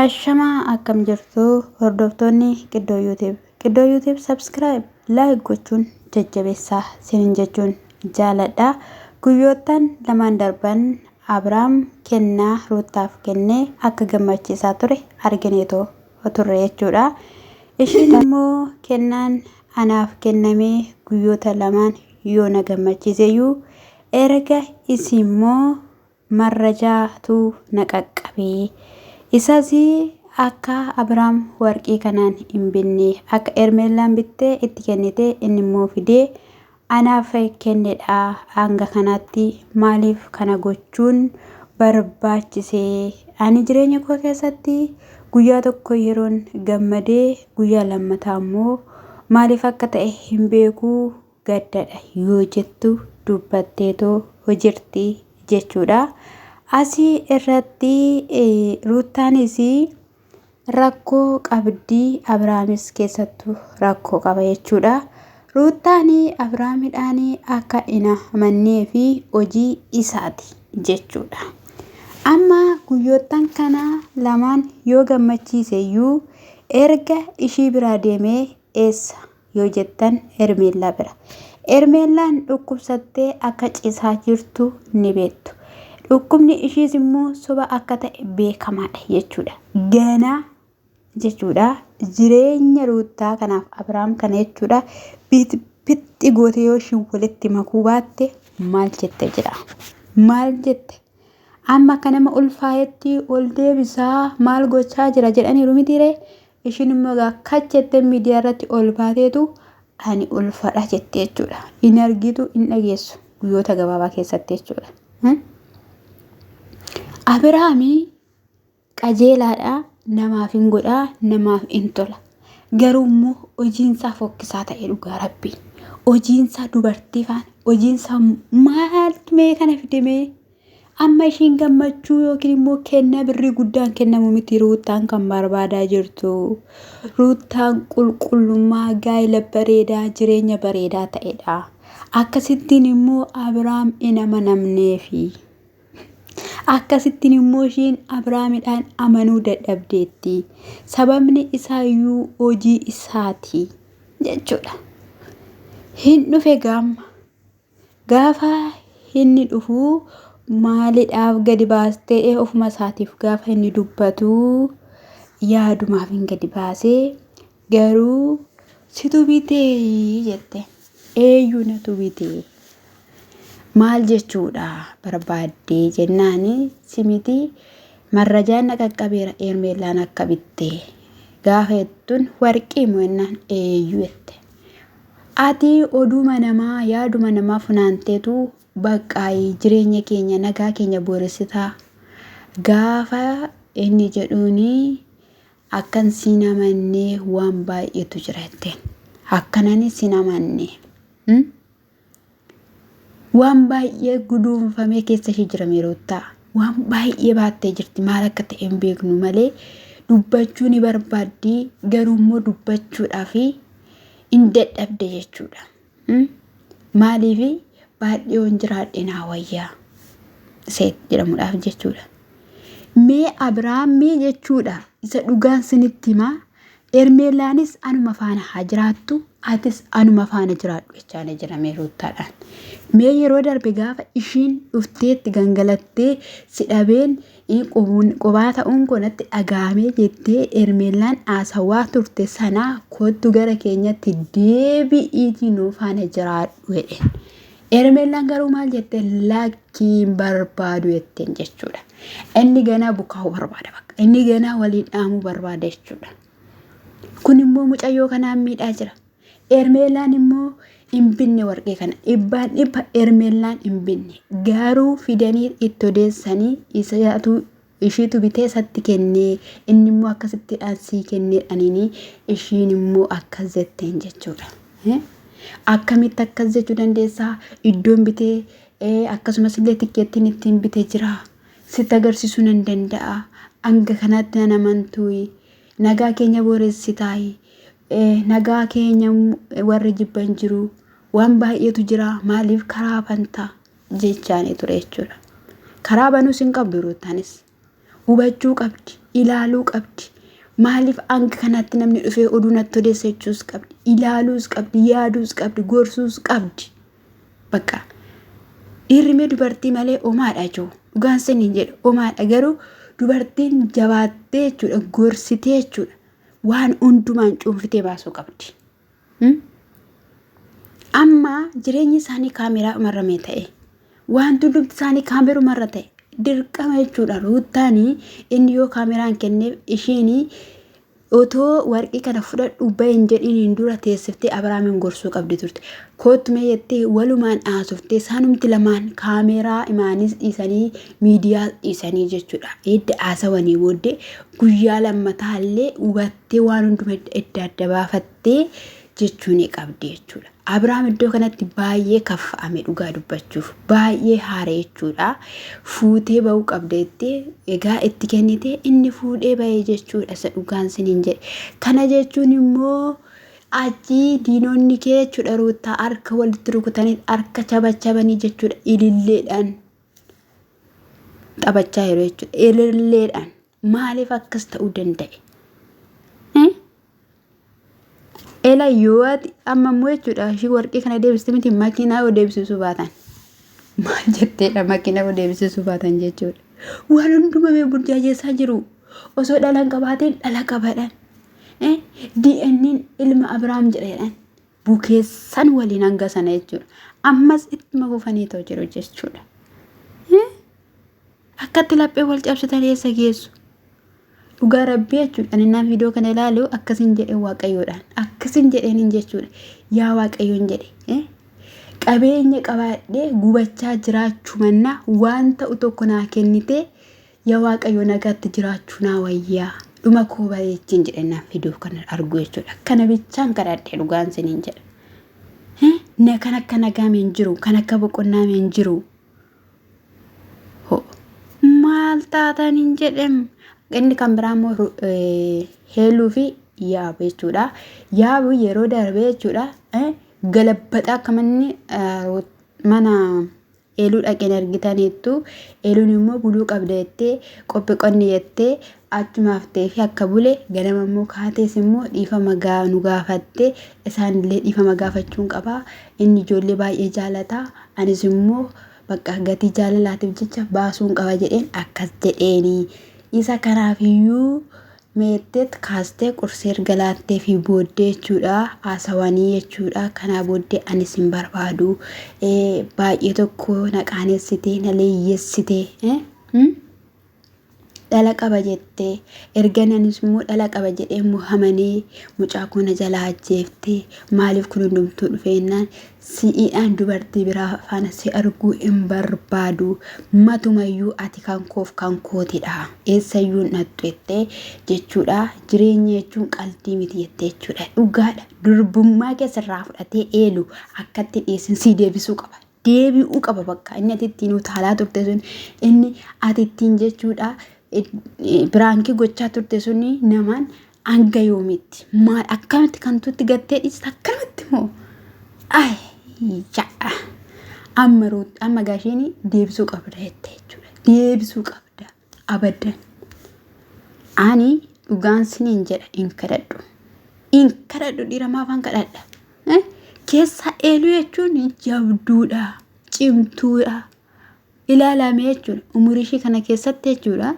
Ashamaa akkam jirtu hordoftoonni Qiddoo YouTube. Qiddoo YouTube subscribe, like gochuun jajjabeessaa sinin jechuun jaaladha. Guyyoottan lamaan darban Abrahaam kennaa Ruuttaaf kennee akka gammachiisaa ture argineetoo turre jechuudha. Ishiin immoo kennaan anaaf kennamee guyyoota lamaan yoo na gammachiiseyyuu erga isii immoo marrajaatu na qaqqabe. Isas akka Abrahaam warqii kanaan hin binne, akka Ermeellaan bittee itti kennite inni immoo fidee anaaf kennedha. Hanga kanaatti maaliif kana gochuun barbaachise? Ani jireenya koo keessatti guyyaa tokko yeroon gammadee guyyaa lammataa immoo maaliif akka ta'e hin beeku gaddadha yoo jettu dubbatteetoo jirti jechuudha. Asii irratti Ruuttaanis rakkoo qabdi Abiraamis keessattuu rakkoo qaba jechuudha. Ruuttaan Abiraamidhaan akka hin amannee fi hojii isaati jechuudha. Amma guyyoottan kana lamaan yoo gammachiise iyyuu erga ishii biraa deemee eessa yoo jettan Hermeellaa bira. Hermeellaan dhukkubsattee akka ciisaa jirtu ni beektu. Dhukkubni ishiis immoo soba akka ta'e beekamaadha jechuudha. Ganaa jechuudha. Jireenya Ruuttaa kanaaf Abiraam kana jechuudha. Bixxi goote yoo ishiin walitti makuu baatte maal jette jira? Maal jette? Amma akka nama ulfaa'etti ol deebisaa maal gochaa jira jedhaniiru mitiiree? Ishiin immoo egaa kach jettee miidiyaa irratti ol baateetu ani ulfadha jette jechuudha. In argitu in dhageessu guyyoota gabaabaa keessatti jechuudha. Abiraami qajeelaadha namaaf hin godhaa namaaf hin tola. Garuu immoo hojiinsaa fokkisaa ta'e dhugaa rabbii. Hojiinsaa dubartii faana hojiinsaa maaltu mee kana fide mee? Amma ishiin gammachuu yookiin immoo kennaa birrii guddaan kennamu miti Ruuttaan kan barbaadaa jirtu. Ruuttaan qulqullummaa gaa'ela bareedaa jireenya bareedaa ta'edha. Akkasittiin immoo Abiraam hin amanamneefi. Akkasittiin immoo ishiin Abiraamidhaan amanuu dadhabdeetti. Sababni isaayyuu hojii isaati jechuudha. Hin dhufe gaamma. Gaafa inni dhufu maalidhaaf gadi baastee ofuma isaatiif gaafa inni dubbatu yaadumaaf hin gadi baasee garuu situ bitee jette eeyyuu natu bitee maal jechuudha barbaaddee jennaani si miti marrajaan na qaqqabeera eermeellaan akka bitte gaafa jettuun warqii moo jennaan eeyyuu jette. Ati oduuma namaa yaaduma namaa funaanteetu baqqaayi jireenya keenya nagaa keenya booressitaa gaafa inni jedhuuni akkan siin amannee waan baay'eetu jira jetteen akkanani siin amanne. Waan baay'ee guduunfamee keessa ishee jira Meeroottaa. Waan baay'ee baattee jirti maal akka ta'e hin beeknu malee dubbachuu ni barbaaddi garuu immoo dubbachuudhaaf hin dadhabde jechuudha. Maaliif baadhee yoon jiraadhe naa wayyaa seet jedhamuudhaaf jechuudha. Mee Abiraammii jechuudha isa dhugaan sinitti himaa Ermeellaanis anuma faana haa jiraattu atis anuma faana jiraadhu jechaani jira mee Ruuttaadhaan. Mee yeroo darbe gaafa ishiin dhufteetti gangalattee si dhabeen qobaa ta'uun koo natti dhaga'amee jettee Ermeellaan haasawaa turte sanaa kottu gara keenyatti deebi'iitii nuu faana jiraadhu jedheen. Ermeellaan garuu maal jette lakkii hin barbaadu jetteen jechuudha. Inni ganaa bukaa'uu barbaada bakka. Inni ganaa waliin dhaamuu barbaada jechuudha. Kun immoo mucayyoo kanaan miidhaa jira. Ermeellaan immoo hin binne warqee kana. Dhibbaan dhibba Ermeellaan hin binne. Garuu fidanii itti odeessanii isatu ishiitu bitee isatti kennee inni immoo akkasittiidhaan sii kenneedhaniini ishiin immoo akkas jetteen jechuudha. Akkamitti akkas jechuu dandeessaa? Iddoon bitee akkasumas illee tikkeettiin ittiin bite jira. Sitti agarsiisuu nan danda'a. Hanga kanaatti nan amantuuyi. Nagaa keenya booressitaayi. Nagaa keenya warri jibban jiru. Waan baay'eetu jira. Maaliif karaa bantaa? Jechaanii ture jechuudha. Karaa banuus hin qabdu Ruuttaanis. Hubachuu qabdi. Ilaaluu qabdi. Maaliif hanga kanatti namni dhufee oduu natti odeessa jechuus qabdi. Ilaaluus qabdi, yaaduus qabdi, gorsuus qabdi. Bakka dhiirri mee dubartii malee omaadha jechuudha. Dhugaan siniin jedhe omaadha garuu dubartiin jabaattee jechuudha gorsitee jechuudha waan hundumaan cuunfitee baasuu qabdi. Amma jireenyi isaanii kaameraa marramee ta'e wanti hundumti isaanii kaamerumarra ta'e dirqama jechuudha ruuttaanii inni yoo kaameraan kenneef ishiin otoo warqii kana fudhadhu bahi hin jedhiniin dura teessiftee Abrahaamiin gorsuu qabdi turte. Koottu mee jettee walumaan haasoftee isaanumti lamaan kaameeraa imaanis dhiisanii miidiyaa dhiisanii jechuudha. Edda haasawanii booddee guyyaa lammataa illee hubattee waan hunduma edda adda baafattee jechuu ni qabdi jechuudha. Abrahaam iddoo kanatti baay'ee kaffa'ame dhugaa dubbachuuf baay'ee haare jechuudha. Fuutee ba'uu qabda jettee egaa itti kennite inni fuudhee ba'e jechuudha isa dhugaan siniin jedhe. Kana jechuun immoo achii diinonni kee jechuudha ruuttaa harka walitti rukutanii harka chabachabanii jechuudha ililleedhaan taphachaa jiru jechuudha. Ililleedhaan maaliif akkas ta'uu danda'e? Ela yoo ati amma immoo jechuudha ishii warqii kana deebiste miti makiinaa yoo deebisisuu baatan maal jetteedha makiinaa yoo deebisisuu baatan jechuudha. Waan hunduma mee burjaajessaa jiru osoo dhala hin qabaatiin dhala qabadhan. DNN ilma Abiraam jedheedhan bukeessan waliin hanga sana jechuudha. Ammas ittuma fufanii ta'u jiru jechuudha. Akkatti laphee wal cabsitan eessa geessu? Dhugaa rabbii jechuudha. Ani naan viidiyoo kana ilaalu akkasin jedhe waaqayyoodhaan. Akkasin jedheenin jechuudha. Yaa waaqayyoon jedhe. Qabeenya qabaadhee gubachaa jiraachuu mannaa waan ta'u tokko naa kennitee yaa waaqayyo nagaatti jiraachuu naa wayyaa. Dhuma koo bareechiin jedhe naan viidiyoo kana argu jechuudha. Kana bichaan kadhadhe dhugaan siniin jedha. Na kan akka nagaa hin jiru, kan akka boqonnaa hin jiru. Ho maal taatan hin jedhem. Inni kan biraa immoo heeluu fi yaabu jechuudha. Yaabu yeroo darbe jechuudha galabbaxaa akka manni mana eeluu dhaqeen argitaniittu eeluun immoo buluu qabda jettee qophi qonni jettee achumaaf ta'ee fi akka bule ganama immoo kaatees immoo dhiifama nu gaafatte isaanillee dhiifama gaafachuun qaba inni ijoollee baay'ee jaalata Anis immoo bakka gatii jaalalaatiif jecha baasuun qaba jedheen akkas jedheeni. Isa kanaaf iyyuu meetteet kaastee qursee erga laattee fi booddee jechuudha haasawanii jechuudha. Kanaa booddee anis hin barbaadu. Baay'ee tokko na qaanessite na leeyyessite. Dhala qaba jette ergan anis immoo dhala qaba jedhee mohamanii mucaa koo na jalaa ajjeefte maaliif kun hundumtuu dhufeennaan si'iidhaan dubartii biraa faana si arguu hin barbaadu matumayyuu ati kan koof kan kootidha eessayyuu hin dhattu jettee jechuudha jireenya jechuun qaldii miti jettee jechuudha dhugaadha durbummaa keessarraa fudhatee eelu akkatti dhiyeessin sii deebisuu qaba deebi'uu qaba bakka inni ati ittiin utaalaa turte sun inni ati ittiin jechuudha biraankii gochaa turte sun namaan hanga yoomitti maal akkamitti kan tutti gattee dhiista akkamatti moo ay ya'a amma amma gaashiin deebisuu qabda jette jechuudha deebisuu qabda abadan ani dhugaan siniin jedha hin kadhadhu hin kadhadhu dhiira maafan kadhadha Keessaa eeluu jechuun jabduudha, cimtuudha. Ilaalame jechuudha. Umurii ishii kana keessatti jechuudha.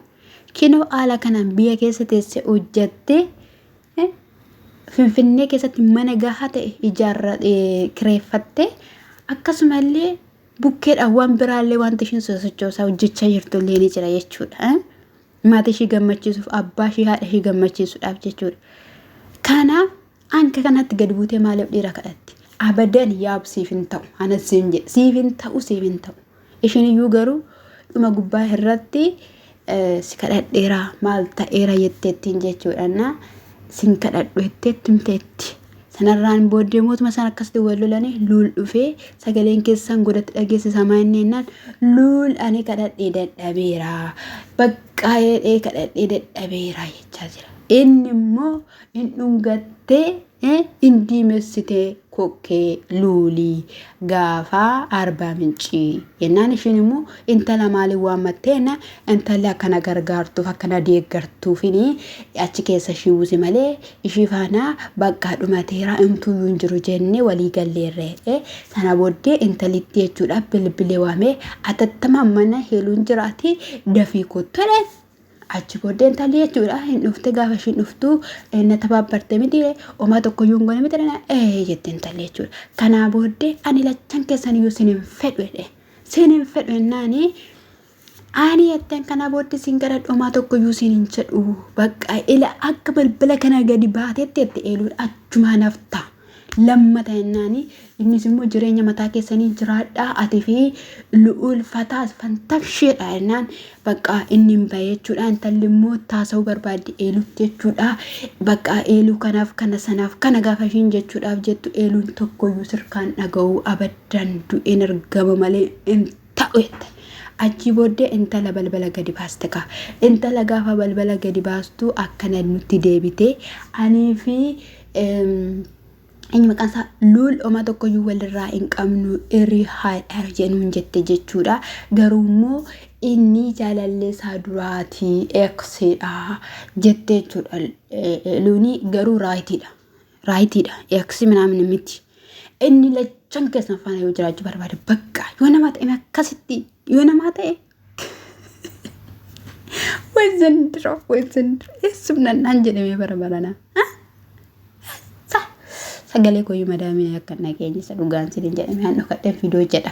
Kinoo haala kanaan biyya keessa teessee hojjattee Finfinnee keessatti mana gahaa ta'e ijaarra kireeffattee akkasumallee bukkeedhaan waan biraallee wanti ishiin sosochoosaa hojjechaa jirtu illee ni jira jechuudha. Maatii ishii gammachiisuuf abbaa ishii haadha ishii gammachiisuudhaaf jechuudha. Kanaaf Anka kanatti gad buutee maaliif dhiira kadhatti? Abadan yaab siif hin ta'u. Anas siin jedhe siif hin ta'u siif hin ta'u. Ishiin iyyuu garuu dhuma gubbaa irratti si kadhadheera maal ta'eera jetteettiin jechuudha. Na sin kadhadhu jetteetti himteetti. Sanarraan booddee mootuma sana akkasitti wal lolanii luul dhufee sagaleen keessan godatti dhageessisamaa inni jennaan luul ani kadhadhee dadhabeera baqqaa jedhee kadhadhee dadhabeera jechaa jira. Inni immoo in dhungattee in diimessitee Kokkee Luulii gaafa Arbaa Mincii jennaan ishiin immoo intala maaliin waammattee jennaan intalli akka na gargaartuuf akka na deeggartuufini achi keessa ishii buuse malee ishii faana bakka dhumateera himtuuyyuu hin jiru jennee walii galleerra jedhee sana booddee intalitti jechuudha bilbilee waamee atattamaan mana heeluun jiraati dafii kottu jedheen. Achi booddee intalli jechuudha hin dhufte gaafa ishiin dhuftu na tabaabbarte miti homaa tokkoyyuu hin goone miti ee jette intalli jechuudha. Kanaa booddee ani lachan keessan iyyuu sin hin fedhu jedhe. Sin hin fedhu jennaani ani jetteen kanaa booddee sin gara homaa tokkoyyuu sin hin jedhu bakka ila akka balbala kana gadi baatetti jette eeluun achumaa nafta. Lammata jennaani innis immoo jireenya mataa keessanii jiraadhaa ati fi lu'uul fataas fantabsheedha jennaan bakka inni hin bahe jechuudha. Intalli immoo taasa'uu barbaaddi eelutti jechuudha. Bakka eeluu kanaaf kana sanaaf kana gaafa ishiin jechuudhaaf jettu eeluun tokkoyyuu sirkaan dhaga'uu abaddan du'een argama malee hin ta'u jette. Achii booddee intala balbala gadi baaste kaa. Intala gaafa balbala gadi baastu akkana nutti deebite. Anii fi inni maqaan isaa Luul homaa tokkoyyuu walirraa hin qabnu hiriyaadha jedhuun jette jechuudha. Garuu immoo inni jaalallee isaa duraatii eksiidha jette jechuudha. Luuni garuu raayitiidha. Raayitiidha. Eksi minaamin miti. Inni lachan keessan faana yoo jiraachuu barbaade bakka yoo namaa ta'e akkasitti yoo namaa ta'e ወይ ዘንድሮ ወይ ዘንድሮ eessumnannaan jedhamee bara baranaa. Sagalee koyyuu madaamii akka nageenya isa dhugaan sinin jedhamee aan dhokadheen fidoo jedha.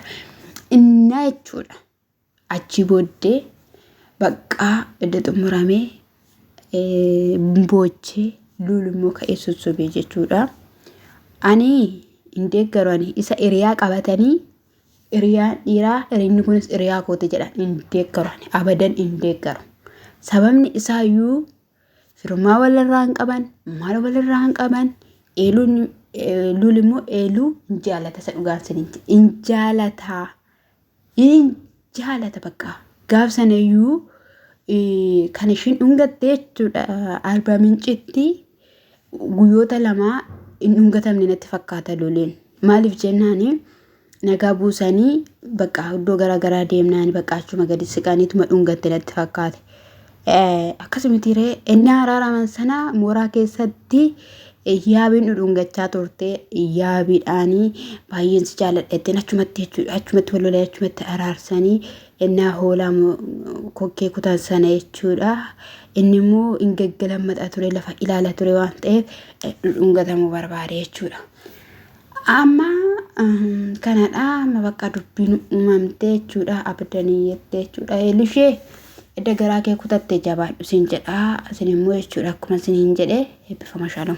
Innaa jechuudha. Achi booddee baqqaa edda xumuramee boochee luulu immoo ka'ee sossobee jechuudha. Ani hin deeggaru ani isa hiriyaa qabatanii hiriyaan dhiiraa inni kunis hiriyaa kooti jedhan hin deeggaru ani abadan hin deeggaru. Sababni isaayyuu firummaa walirraa hin qaban maal walirraa hin qaban eeluun luul immoo eeluu hin jaalata isa dhugaan sinin hin jaalataa hin jaalata bakka gaaf sanayyuu kan ishiin dhungatte jechuudha Arbaa Mincitti guyyoota lamaa hin dhungatamne natti fakkaata luliin maaliif jennaani nagaa buusanii bakka iddoo garaagaraa deemnaani bakka achuma gadi siqaniituma dhungatte natti fakkaate. Akkasumatti ree inni araaraman sana mooraa keessatti yaabiin dhudhungachaa turte yaabiidhaanii baay'een si jaalladha jetteen achumatti jechuudha achumatti wal lolan achumatti araarsanii innaa hoolaa kokkee kutan sana jechuudha. Inni immoo hin gaggalammaxaa ture lafa ilaala ture waan ta'eef dhudhungatamuu barbaade jechuudha. Amma kanadha amma bakka dubbiin uumamte jechuudha abdanii jette jechuudha eelishee edda garaa kee kutatte jabaadhu siin jedha isin immoo jechuudha akkuma isiniin jedhe eebbifama shaalom.